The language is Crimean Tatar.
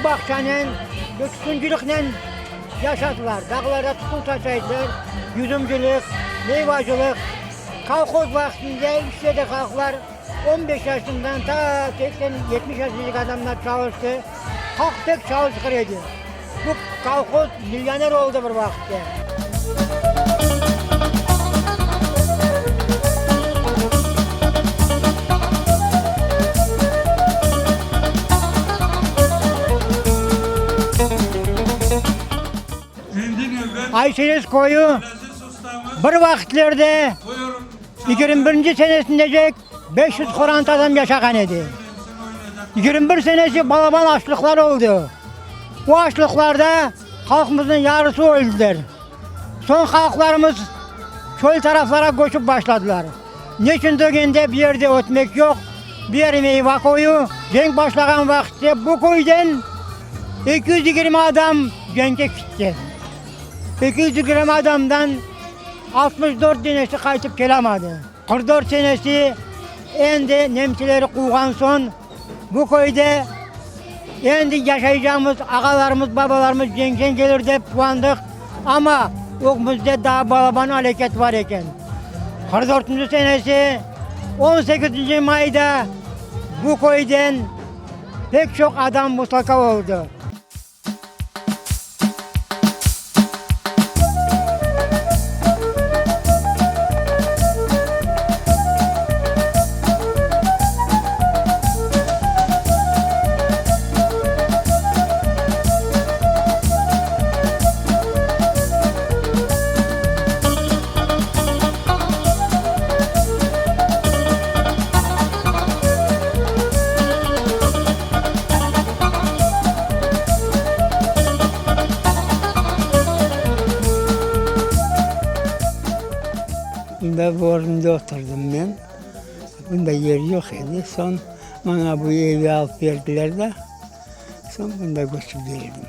bağçanen ve tütünciliknen yaşadılar. Dağlarda tütün saça ediler, yüzümcilik, meyvacılıq. Kolhoz vaqtında işledi halqlar, 15 yaşından ta 80-70 yaşındaki adamlar çalıştı. Halq pek çalışqır edi. Bu kolhoz millioner oldı bir vaqıtte. Ayşerez köyü bir vaqıtlarda 21-nci senesindecek 500 qoranta adam yaşağan edi. 21 senesi balaban açlıqlar oldı. Bu açlıqlarda halqımıznıñ yarısı öldiler. Soñ halqlarımız çöl taraflara köçip başladılar. Neçün degende bu yerde ötmek yoq, bu yer meyva köyü. Cenk başlağan vaqıtte bu köyden 220 adam cenkke kitti. 220 adamdan 64 denesi qaytıp kelamadı. 44 senesi endi nemseleri quvğan soñ bu köyde endi yaşaycağımız, ağalarımız, babalarımız cenkten kelir dep quvandıq, amma ögümizde daa balaban aleket bar eken. 44-nci senesi 18-nci mayda bu köyden pek çoq adam muslaka oldı. Bunda borunda oturdım men. Bunda yer yoq edi. Soñ maña bu evi alıp berdiler de, soñ bunda köçip keldim.